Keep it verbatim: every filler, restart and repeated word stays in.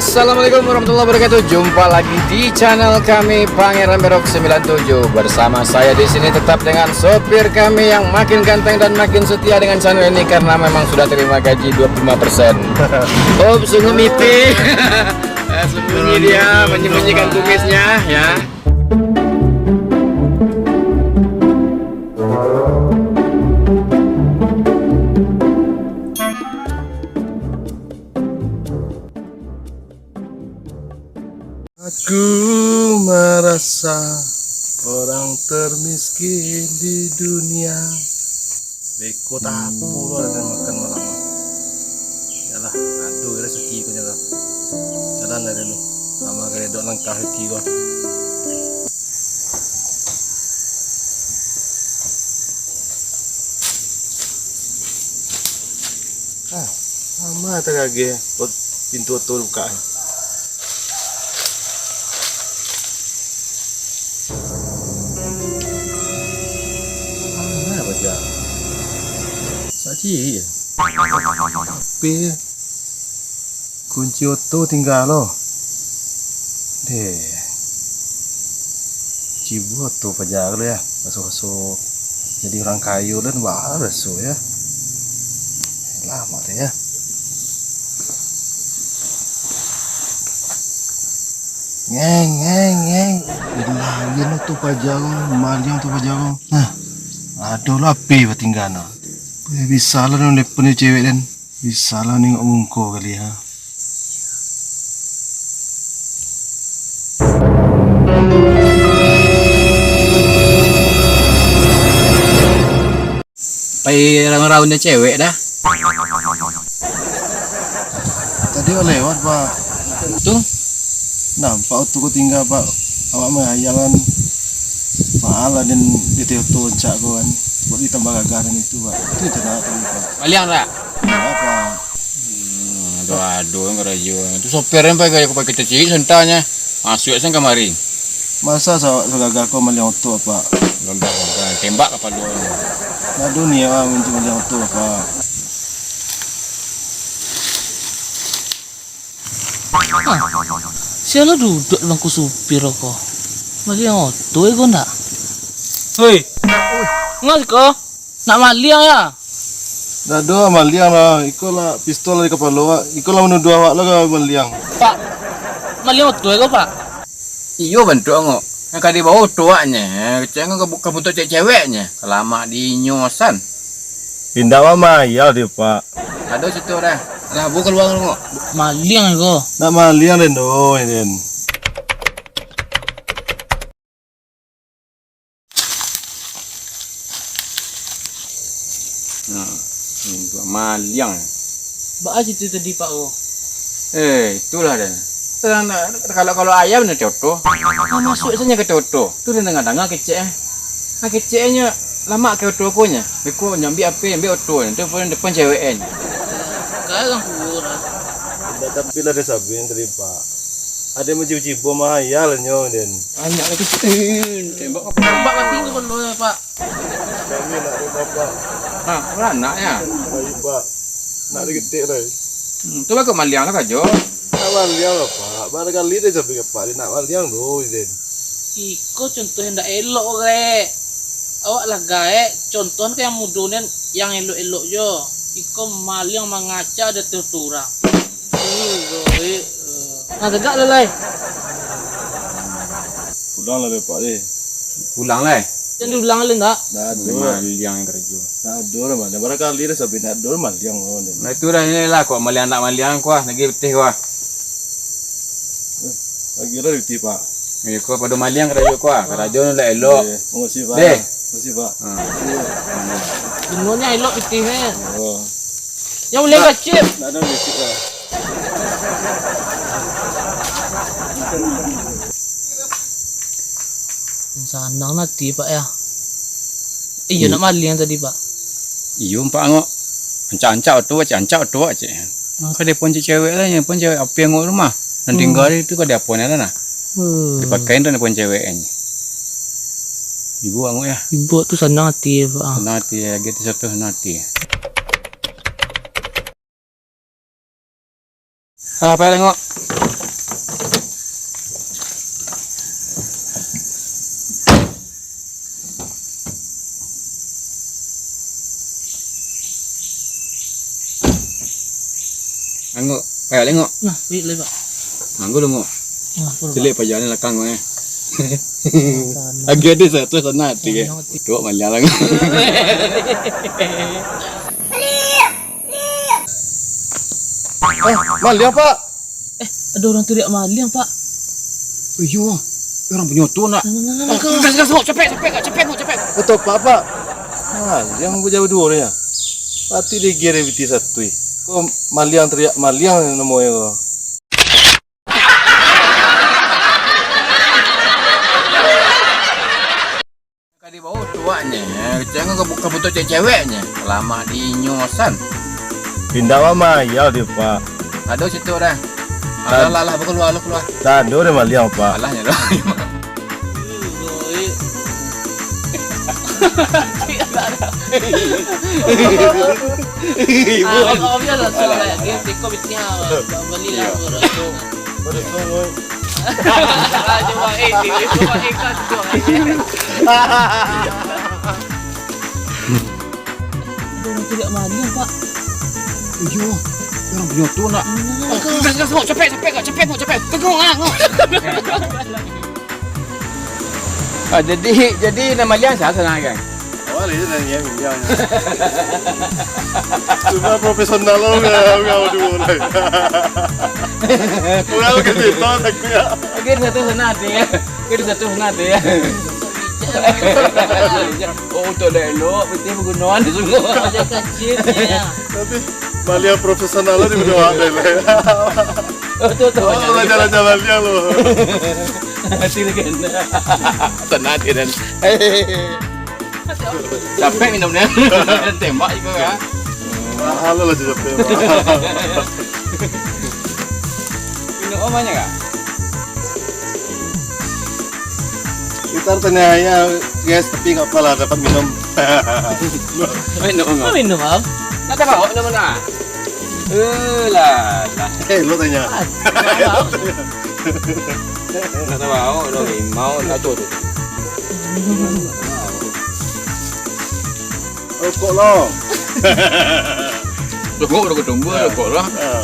Assalamualaikum warahmatullahi wabarakatuh. Jumpa lagi di channel kami, Pangeran Berok sembilan tujuh. Bersama saya di sini tetap dengan sopir kami yang makin ganteng dan makin setia dengan channel ini karena memang sudah terima gaji dua puluh lima persen. Oh, sungguh mimpi. Ya, sembunyi dia, menyembunyikan kumisnya, ya. Aku merasa orang termiskin di dunia. Beko tapo lo ado makan malam. Yalah, ado rezeki ko nyo lah. Jalan lah dulu. Lamo ka ledok langkah rezeki ko. Ah, lamo tagageh pintu oto buka. Mano paja? Sak ciri je. Tapi kunci oto tingga lo. Deh. Cibo oto paja lo ya. Raso-raso jadi urang kayo dan baraso ya. Lamo tu ya. Ngeng, ngeng, ngeng. Dilain lo tu paja ko, maliang tu paja ko. Nah, ado lah P batingga nah. Bisa lah nelepon cewek den. Bisa lah nengok muko kali ha. Pai raun-raun cewek dah. Tadi awak lewat, Pak. Tu? Nampak oto ko tingga, Pak. Awak mangayal kan. Mahal lah den di oto rancak ko kan. Buat ditambah gagah dan itu, Pak. Itu je lah tadi, Pak. Maliang dak? Enggak, Pak. Hmm, aduh, aduh, karajo. Tu sopir yang pakai, aku pakai kecil, sentanyo. Masuak sen kamari. Masa sa-, sagagah ko maliang oto, Pak? Londah, londah. Tembak kapalo. Aduh, ni awak minta maliang oto, Pak. Ah, sia lah duduak di bangku supir ko. Maliang oto iko ndak? Hoi. Ngah siko? Nak maliang ya? Ndak ado maliang lah. Iko lah pistol di kapalo awak. Iko lah manuduah awak lah ka maliang. Pak, maliang oto iko, Pak? Iyo, bantuak angok. Nan ka dibawa oto awaknyo. Kecek angok ka bu-, ka buntuak cewek-ceweknyo. Kalamak di inyo san. Indak mamayal di, Pak. Ado situ dah. Lah, bu kalua angok. Maliang ko. Nak maliang den doh, den. Nah, ni buah maliang. Baa situ tadi, Pak, ko? Eh, itulah den. Kalau, kalau ayam ni coto. Nah, masuk saja ke coto. Tu den dengar-dengar kecek eh. Nah, keceknyo lamak ke oto ko nyo. Beko nyo ambiak apo, ambiak oto nyo. Tu pun depan cewek nyo. Sekarang kurang. Indak tapi lah den sabuik tadi, Pak. Ado mancibo-cibo mahayal nyo den. Banyak lagi. Eh, tembak apa? Tembak mati ko kondo, Pak. Kami nak rumah, Pak. Ha, baranak ya? Baik, Pak. Nak digetek lai. Hmm, tu lah kok maliang lah kajo. Nak maliang lah, Pak. Barangkali den sampai ke Pak, den nak maliang tu, den. Iko contoh yang ndak elok, Rek. Awak lah gaek, contoh ka yang mudo nian, yang elok-elok jo. Iko maliang mangaca di ateh oto urang. Ih, gaek. Nah, tagak lah, lai. Pulang lah, Pak, deh. Pulang lah. Jan diulang lai, ndak? Ndak ado. Maliang karajo. Ndak ado lah, Mak. Barangkali lah sampai ndak ado lah maliang, oh, deh. Nah, itu dah, inilah, kok maliang ndak maliang, kuah, lagi betih, kuah. Eh, lagi lah betih, Pak. Eh, kuah pado maliang karajo, kuah. Karajo ndak elok. Iya, makasih, Pak. Deh. Makasih, Pak. Ha. Iya. Benuanyo elok betih, eh. Oh. Yang ulih kacip. Ndak ado kacip lah. Sanang ati, Pak, ya. Iyo, hmm, nak maliang tadi, Pak. Iyo, Pak, angok. Ancak-ancak oto, cek, ancak oto, cek. Angok ka depan cek cewek lah, depan cewek api angok rumah. Nan tingga di tu ka depan lah nah. Hmm. Dipakai tu depan cewek ni. Ibu angok ya. Ibu tu sanang ati, Pak. Sanang ati, lagi tu satu sanang ati. Ah, apa tengok? Kayak lengok. Nah, wait lah, Pak. Nganggo lu, Ngok. Nah, apa, Pak? Ciliak paja ni lakang, Ngok, eh. Sana. Agak ada satu sana hati, eh. Sana hati. Tuak maliang lah, Ngok. Eh, maliang, Pak. Eh, ada orang teriak maliang, Pak. Iyo, orang punyo tu nak. Nah, nah, nah, nah, ah, gas, gas, Ngok, capek, capek, Ngok, capek, Ngok, capek. Betul, Pak, Pak. Maliang bajauah duo ni, ya. Pati digiring biti satu, eh. Kok maliang teriak maliang namonyo ko? Ka dibawa tuaknyo, jangan ka bu-, ka butuh ceweknyo. Lama di inyo san. Indak mah mayau deh, Pak. Ado situ dah. Alah, alah, alah, keluar, lu keluar. Tando deh maliang, Pak. Alah, nyo lah. Ibu. Alah, kau biar lah, suara dia tiko bikin apa? Beli lah, bro. Pada songoi. Ah, coba, eh, dia, coba, eh, kan, coba, eh. Ada orang teriak maliang, Pak. Iyo, orang punyo tu nak. Nah, nah, nah, nah. Gas, gas, Ngok, capek, capek, Ngok, capek, Ngok, capek. Tengok, ah, Ngok. Ah, jadi, jadi nan maliang sia sana, kan? Awak lagi nanya maliang. Cuma profesional lo, nggak, nggak, aduh, lah. Kurang ke situ, takut ya. Oke, satu sana, ya. Oke, satu sana, ya. Oh, tu dah elok, betul pergunaan tu semua. Ada kacil, ya. Tapi, maliang profesional lo di bawah deh, lah. Oh, tu, tu. Oh, raja-raja maliang lo. Hati lagi. Tenang, dia dan. Capek minum ni. Tembak juga, ya. Mahal lah, capek. Minum apa banyak, Kak? Kita tanya ya, guys, tapi nggak apa-apa lah, dapat minum. Minum, Kau minum, Bang? Nak tahu minum mana? Eh, lah, lah. Eh, lu tanya. Ah, tak tahu. Nak tahu, dah limau, nak tu, tu. Rokok lo. Rokok, rokok tumbuh, rokok lah. Ah.